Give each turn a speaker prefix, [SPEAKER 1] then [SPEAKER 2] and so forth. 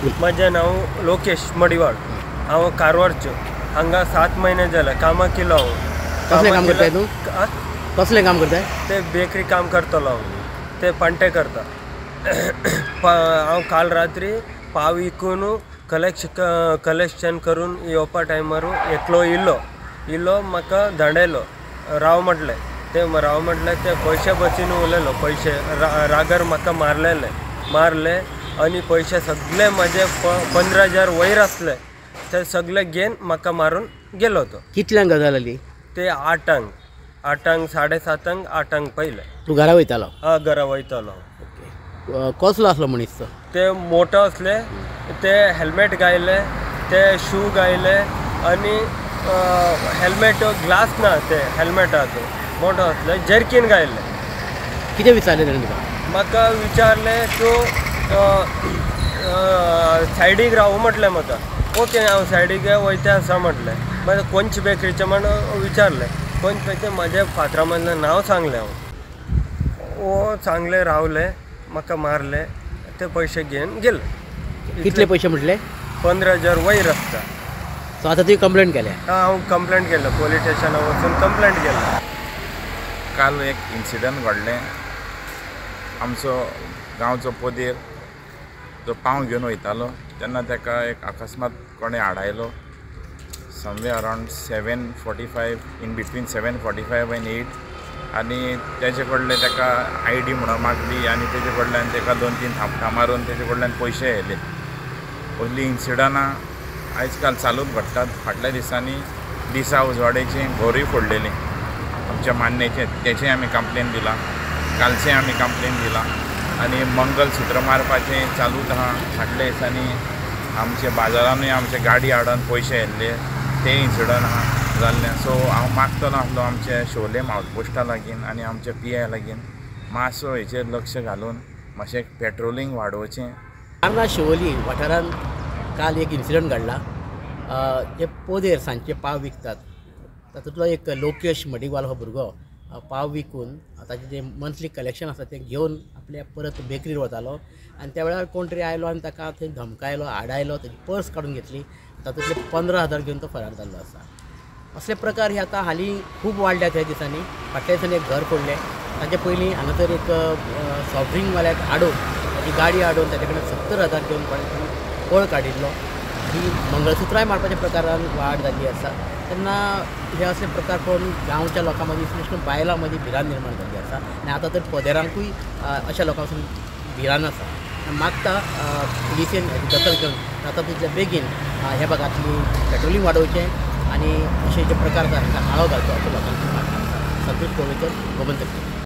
[SPEAKER 1] म्हजें नांव लोकेश मडिवाळ. हांव कारवारचो. हांगा 7 महिने जाले कामाक केलो हांव.
[SPEAKER 2] कसलें काम करताय तूं? कसलें काम करताय?
[SPEAKER 1] ते बेकरी काम करतलो हांव, ते पांटे करता. हांव काल रात्री पाव विकून कलेक्शन करून येवपा टायमार एकलो इल्लो इल्लो म्हाका धांडयलो. राव म्हटलें, ते राव म्हटलें, ते पयशे बसीन उलयलो. पयशे रागर म्हाका मारलेले मारले आनी पयशे सगळे म्हजे 15,000 वयर आसले, ते सगळे घेवन म्हाका मारून गेलो तो.
[SPEAKER 2] कितल्यांक गजाल जाली?
[SPEAKER 1] ते 8, 8, 7:30, 8 पयले.
[SPEAKER 2] तूं घरा वयतालो?
[SPEAKER 1] हय, घरा वयतालो.
[SPEAKER 2] कसलो आसलो मनीस तो?
[SPEAKER 1] ते मोटो आसले, ते हेल्मेट घायले, ते शू घायले आनी हेल्मेट ग्लास ना ते हेल्मेटाचो, मोटो आसले, जर्कीन घायले.
[SPEAKER 2] कितें विचारलें ताणें तुका?
[SPEAKER 1] म्हाका विचारलें तूं सायडीक राव म्हटलें म्हाका. ओके, हांव सायडीक वयता आसा म्हटलें. मागीर कोंच बेकरीचें म्हण विचारलें. कोंच बेकरी म्हज्या फातरा मदलें नांव सांगलें हांव. वो सांगलें, रावलें, म्हाका मारलें, ते पयशे घेवन गेले.
[SPEAKER 2] कितले पयशे म्हटले?
[SPEAKER 1] 15,000 वयर आसता.
[SPEAKER 2] सो आतां तुवें कंप्लेंट केल्या?
[SPEAKER 1] हांव कंप्लेंट केल्या, पोलीस स्टेशनार वचून कंप्लेंट केल्या.
[SPEAKER 3] काल एक इन्सिडंट घडलें. आमचो गांवचो पोदेर जो पांव घेवन वयतालो तेन्ना ताका एक अकस्मात कोणें आडायलो. Somewhere around 7:45, in between 7:45 and 8. आनी तेजे कडले ताका I D म्हणून मागली आनी तेजे कडल्यान ताका 2-3 थापटां मारून तेजे कडल्यान पयशे येयले. असलीं इन्सिडंटां आयज काल चालूच घडटात. फाटल्या दिसांनी दिसा उजवाडेचें घरूय फोडलेलें आमच्या मान्नेचें, तेचें आमी कंप्लेन दिलां, कालचें आमी कंप्लेन दिलां. आनी मंगलसूत्र मारपाचें चालूच आहा. फाटल्या दिसांनी आमच्या बाजारानूय आमचे गाडी हाडून पयशे येयल्ले, ते इन्सिडंट आहा जाल्लें. सो हांव मागतलो आसलो आमच्या शोलेम आवटपोस्टा लागीं आनी आमच्या पी I लागीं मातसो हेचेर लक्ष घालून मातशें पेट्रोलिंग वाडोवचें.
[SPEAKER 2] आर्ना शिवोली वाठारांत काल एक इन्सिडंट घडला. जे पोदेर सांजचे पाव विकतात तातूंतलो एक लोकेश मडिवाल हो भुरगो पाव विकून ताचें जें मंथली कलेक्शन आसा तें घेवन आपल्या परत बेकरीर वतालो आनी त्या वेळार कोण तरी आयलो आनी ताका थंय धमकायलो, आडायलो, ताजी पर्स काडून घेतली, तातूंतले 15,000 घेवन तो फरार जाल्लो आसा. असले प्रकार हे आतां हालीं खूब वाडल्यात ह्या दिसांनी. फाटल्या दिसांनी एक घर फोडलें, ताचे पयलीं हांगा तर एक सॉफ्ट ड्रिंकवाल्याक आडोवन ताची गाडी आडोवन ताचे कडेन 70,000 घेवन कोणें पळ काडिल्लो. ही मंगळसुत्रांय मारपाच्या प्रकारान वाड जाल्ली आसा. तेन्ना हे असले प्रकार पळोवन गांवच्या लोकां मदीं, विशेश बायलां मदीं भिरांत निर्माण जाल्ली आसा आनी आतां तर पोदेरांकूय अशा लोकां पासून भिरांत आसा. मागता पुलिसेन हेची दखल घेवन आतां तितल्या बेगीन ह्या भागांतली पेट्रोलिंग वाडोवचें आनी अशे जे प्रकार आसा तांकां आळो घालचो असो लोकांची मागणी आसा. संतोष गोवेकर, गोमंतक.